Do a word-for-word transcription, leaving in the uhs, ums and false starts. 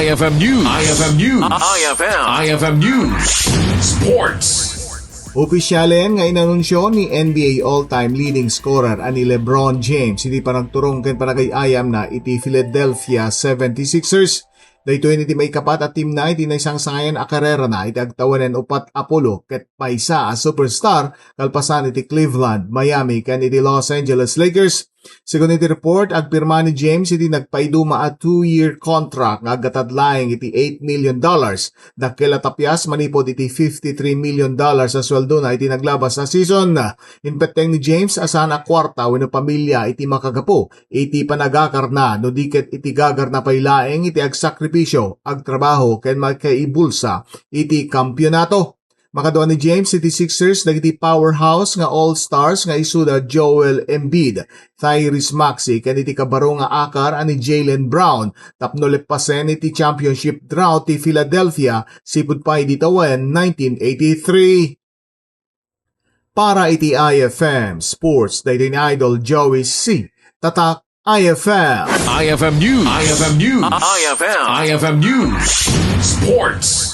I F M News. I F M News. I F M. I F M News. Sports. Opisyalen nga inanunsyo ni N B A all-time leading scorer a ni LeBron James iti panagturong ken panagay-ayamna iti Philadelphia seventy-sixers. Daytoy iti maikapat a teamna iti naisangsangayan a karerana iti agtawen upat a pulo ket maysa a superstar kalpasan iti Cleveland, Miami, ken iti Los Angeles Lakers. Segun iti report, agpirma ni James iti nagpaiduma a two-year contract nga aggatad laeng iti eight million dollars. Dakkel a tapias manipud iti fifty-three million dollars a sueldona iti naglabas a season. Impetteng ni James a saan a kuarta wenno pamilia iti makagapu iti panagakarna no di ket iti gagarna pay laeng iti agsakripisio, agtrabaho ken makaibulsa iti kampionato. Makadua ni James iti Sixers dagiti powerhouse nga all-stars nga isuda Joel Embiid, Tyrese Maxey ken iti kabaro nga akar a ni Jaylen Brown tapno leppasen iti championship drought ti Philadelphia sipud pay di tawen nineteen eighty-three. Para iti I F M Sports, daytoy ni Idol Joey C. Tatak I F M. I F M News. I F M News. I F M. I F M News. Sports.